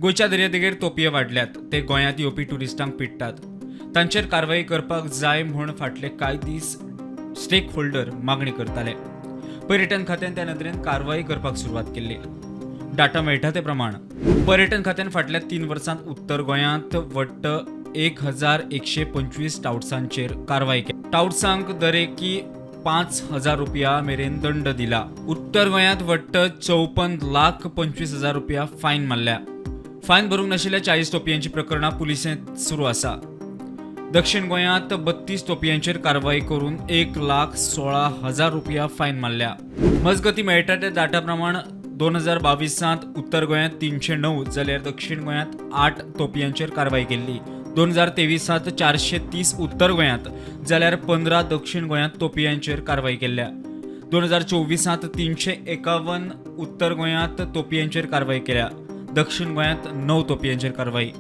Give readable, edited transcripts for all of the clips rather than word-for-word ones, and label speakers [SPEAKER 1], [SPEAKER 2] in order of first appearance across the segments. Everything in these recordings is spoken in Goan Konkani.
[SPEAKER 1] गोंयच्या दर्यादेगेर तोपये वाडल्यात. ते गोंयांत येवपी ट्युरिस्टांक पिडटात. तांचेर कारवाई करपाक जाय म्हूण फाटले कांय दीस स्टेक होल्डर मागणी करताले. पर्यटन खात्यान त्या नदरेन कारवाई करपाक सुरवात केल्ली. डाटा मेळटा ते प्रमाण पर्यटन खात्यान फाटल्या 3 वर्सांत उत्तर गोंयांत वट्ट 1125 टावट्सांचेर कारवाई केली. टावट्सांक दरेकी 5000 रुपया मेरेन दंड दिला. उत्तर गोंयांत वट्ट 54,25,000 रुपया फायन मारल्या. फायन भरूंक नाशिल्ल्या 40 टोपयांची प्रकरणां पुलिसेंत सुरू आसा. दक्षिण गोंयांत 32 टोपयांचेर कारवाई करून 1,16,000 रुपया फायन मारल्या. मजगती, मेळटा त्या डाटा प्रमाण 2022 उत्तर गोंयांत 309 जाल्यार दक्षिण गोंयांत 8 तोपयांचेर कारवाई केल्ली. 2023 430 उत्तर गोंयांत जाल्यार 15 दक्षिण गोंयांत तोपयांचेर कारवाई केल्या. 2024 351 उत्तर गोंयांत तोपयांचेर कारवाई केल्या. दक्षिण गोंयांत 9 तोपयांचेर कारवाई.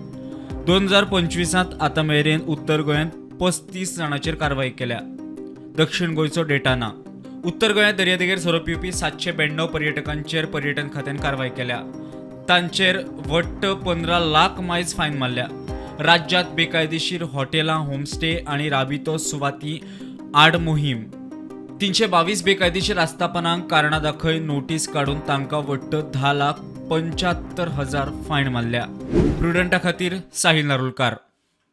[SPEAKER 1] 2025 आतां मेरेन उत्तर गोंयांत 35 जाणांचेर कारवाई केल्या. दक्षिण गोंयचो डेटा ना. उत्तर गोंयांत दर्यादेगेर सोरो पिवपी 792 पर्यटकांचेर पर्यटन खात्यान कारवाई केल्या. तांचेर वट्ट 15 लाख मायज फायन मारल्या. राज्यांत बेकायदेशीर हॉटेलां, होमस्टे आनी राबितो सुवाती आड मोहीम. 322 बेकायदेशीर आस्थापनांक कारणां दाखय नोटीस काडून तांकां वट्ट 10,75,000 फायन मारल्या. प्रुडंटा खातीर साहिल नारुलकार.